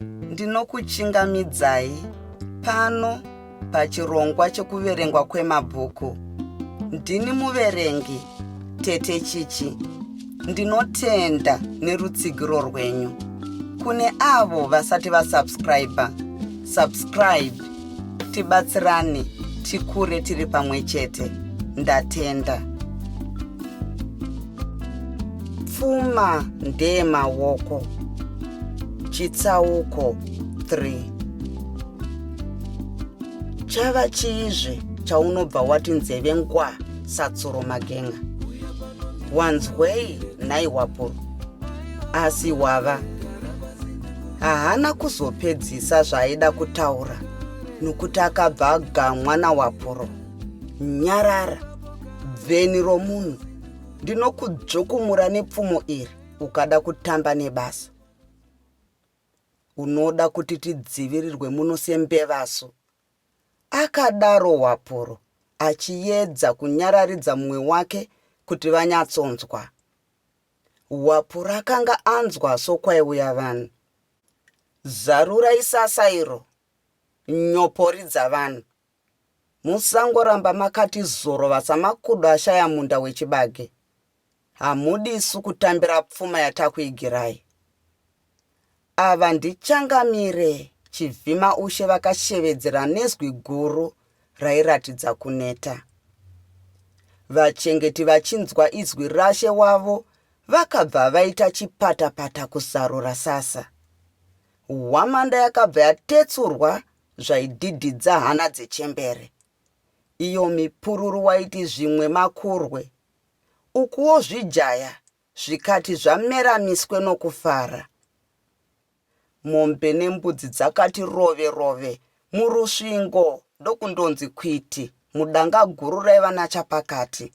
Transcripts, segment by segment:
Ndinokuchingamidzai pano pachirongwa chekuverengwa kwemabhuku. Ndini muverengi Tete Chichi. Ndinotenda nerutsigiro rwenyu. Kune avo vasati vasubscriber, subscribe tibatsirane tikure tiri pamwe chete. Ndatenda. Pfuma ndeyemaoko. Chitsauko 3. Chava chiizve chaunobva wati nzeve ngwa satsuro magen'a? Wanzwei nhai Wapuro? Asi wava haana kuzopedzisa zvaaida kutaura nokuti akabva agamwa naWapuro. Nyarara, bveni romunhu, ndinokudzvokumura nepfumo iri ukada kutamba nebasa. Unoda kuti tidzivirirwe muno sembevasu, akadaro Wapuro achiedza kunyararidza mumwe wake kuti vanyatsonzwa. Wapuro akanga anzwa sokwaiuya vanhu. Zarurai sasa iro, nyopori dzavanhu. Musangoramba makati zorova samakudo ashaya munda wechibage. Hamudi isu kutambira pfuma yatakuigirai. Ava ndiChangamire Chivhimaushe vakashevedzera nezwi guru rairatidza kuneta. Vachengeti vachinzwa izwi rashe wavo vakabva vaita chipatapata kuzarura sasa. Hwamanda yakabva yatetsurwa zvaidhidhidza hana dzechembere. Iyo mipururu waiti zvimwe makurwe, ukuwo zvijaya zvikati zvamera miswe nokufara. Mombe nembudzi dzakati rove rove murusvingo ndokundonzi kwiti mudanga guru raiva nachapakati.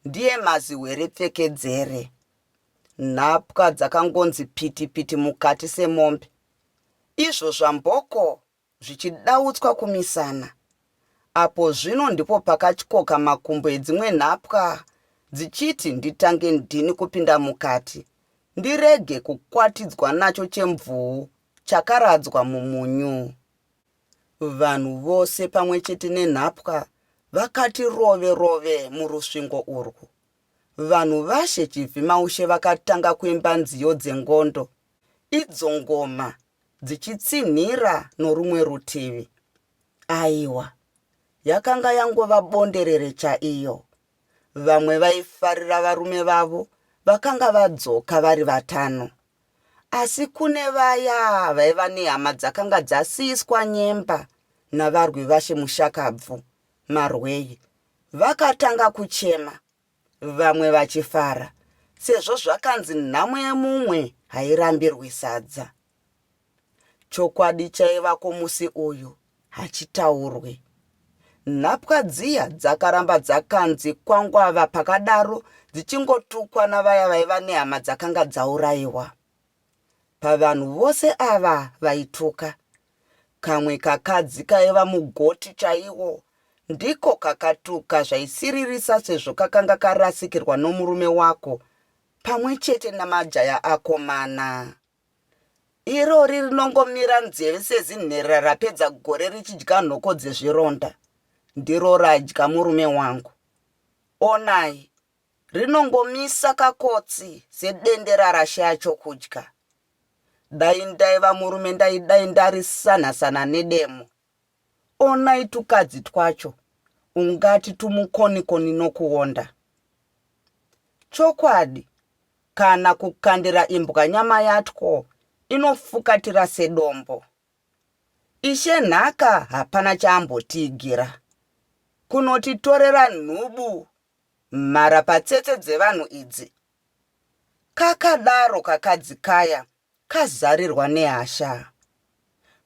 Ndiye mazihwere pfekedzere. Nhapwa dzakangonzi piti piti mukati semombe. Izvo zvamboko zvichidautswa kumisana. Apo zvino ndipo pakatyoka makumbo edzimwe nhapwa dzichiti nditange ndini kupinda mukati ndirege kukwatidzwa nacho chemvuu chakaradzwa mumunyu. Vanhu vose pamwe chete nenhapwa vakati rove rove murusvingo urwu. Vanhu vaShe Chivhimaushe vakatanga kuimba nziyo dzengondo, idzo ngoma dzichitsinhira norumwe rutivi. Aiwa, yakanga yangova bonderere chaiyo. Vamwe vaifarira varume vavo vakanga vadzoka vari vatano. Asi kune vaya vaiva nehama dzakanga dzasiiswa nyemba navarwi vaShe Mushakabvu, Marwei, vakatanga kuchema, vamwe vachifara sezvo zvakanzi nhamo yemumwe hairambirwi sadza. Chokwadi chaivako musi uyu hachitaurwi. Nhapwa dziya dzakaramba dzakanzi kwangwava pakadaro dzichingotukwa navaya vaiva nehama dzakanga dzauraiwa. Pavanhu vose ava vaituka, kamwe kakadzi kaiva mugoti chaiwo ndiko kakatuka zvaisiririsa sezvo kakanga karasikirwa nomurume wako pamwe chete namajaya ako mana. Irori rinongomira nzeve sezinherera rapedza gore richidya nhoko dzezvironda. Ndiro radya murume wangu. Onai, rinongomisa kakotsi sedendera rashaya chokudya. Dai ndaiva murume ndaidai ndarisanha-sanha nedemo. Onai tukadzi twacho, ungati tumukonikoni nokuonda. Chokwadi, kana kukandira imbwa nyama yatwo inofukatira sedombo. Ishe Nhaka hapana chaambotiigira. Kunotitorera nhubu mharapatsetse dzevanhu idzi. Kakadaro kakadzi kaya kazarirwa nehasha.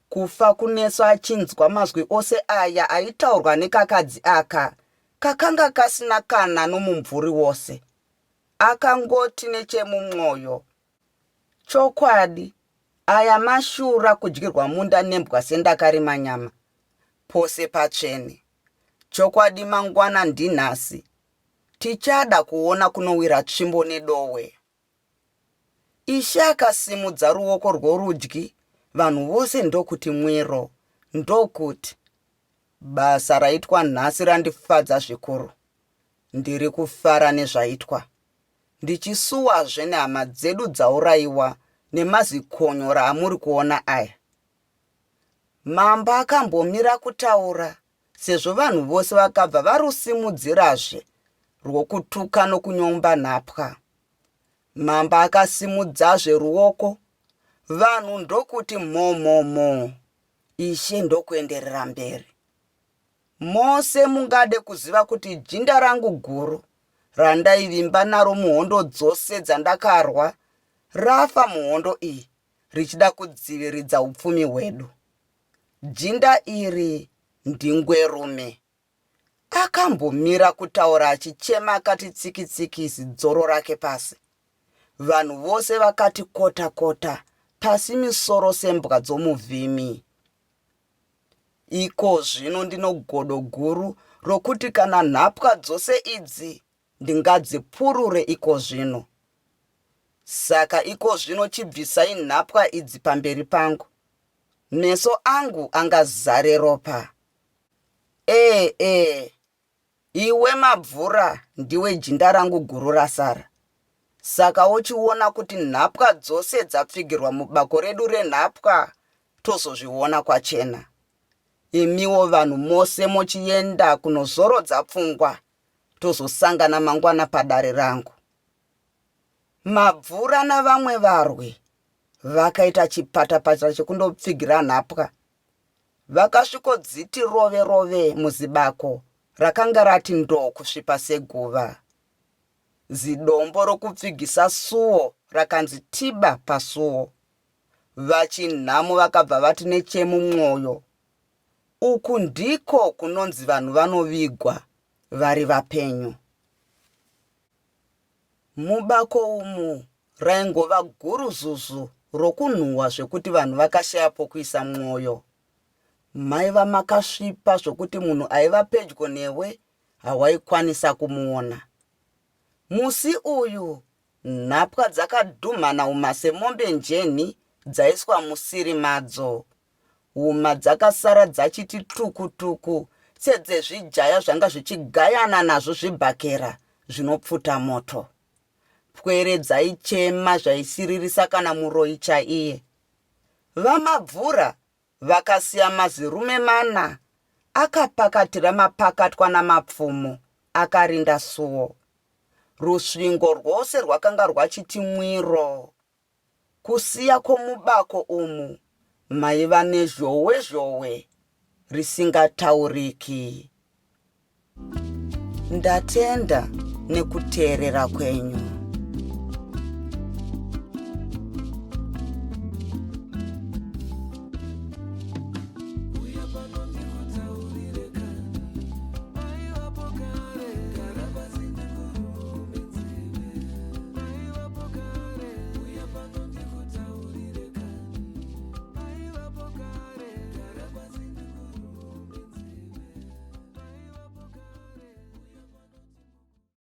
Kufa kuneso achinzwa mazwi ose aya aitaurwa nekakadzi aka kakanga kasina kana nomumvuri wose. Akangoti nechemumwoyo, Chokwadi, aya mashura kudyirwa munda nembwa sendakarima nyama pose patsvene. Chokwadi mangwana ndinhasi, tichada kuona kunowira tsvimbo nedohwe. Ishe akasimudza ruoko rworudyi Vanhu vose ndokuti mwiro, ndokuti, Basa raitwa nhasi randifadza zvikuru. Ndiri kufara nezvaitwa. Ndichisuwazve nehama dzedu dzauraiwa nemazikonyora amuri kuona aya. Mambo akambomira kutaura sezvo vanhu vose vakabva varusimudzirazve rwokutuka nokunyomba nhapwa. Mambo akasimudzazve ruoko, vanhu ndokuti mhomhomho, ishe ndokuenderera mberi. Mose mungade kuziva kuti jinda rangu guru randaivimba naro muhondo dzose dzandakarwa rafa muhondo iyi richida kudziviridza upfumi hwedu. Jinda iri ndiNgwerume. Akambomira kutaura achichema akati tsiki tsiki zidzoro rake pasi. Vanhu vose vakati kota kota pasi misoro sembwa dzomuvhimi. Iko zvino ndino godo guru rokuti kana nhapwa dzose idzi ndingadzipurure iko zvino. Saka iko zvino chibvisai nhapwa idzi pamberi pangu. Meso angu angazare ropa. Ee, ee, iwe Mabvura ndiwe jinda rangu guru rasara. Saka wochiona kuti nhapwa dzose dzapfigirwa mubako redu renhapwa tozozviona kwachena. Imiwo vanhu mose mochienda kunozorodza pfungwa tozosangana mangwana padare rangu. Mabvura navamwe varwi vakaita chipatapata chekundopfigira nhapwa. Vakasvikodziti rove rove muzibako rakanga rati ndoo kusvipa seguva. Zidombo rokupfigisa suo rakanzi tiba pasuo. VaChinhamo vakabva vati nechemumwoyo, Uku ndiko kunonzi vanhu vanovigwa vari vapenyu. Mubako umu raingova guruzuzu rokunhuhwa zvekuti vanhu vakashaya pokuisa mwoyo. Maiva makasvipa zvokuti munhu aiva pedyo newe hawaikwanisa kumuona. Musi uyu nhapwa dzakadhumhana huma semombe njenhi dzaiswa musiri madzo. Huma dzakasara dzachiti tuku tuku sedzezvijaya zvanga zvichigayana nazvo zvibhakera zvinopfuta moto. Pwere dzaichema zvaisiririsa kana muroyi chaiye. VaMabvura vakasiya mazirume mana akapakatira mapakatwa namapfumo akarinda suo. Rusvingo rwose rwakanga rwachiti mwiro. Kusiya kwomubako umu maiva nezhowe zhowe risingatauriki. Ndatenda nekuteerera kwenyu.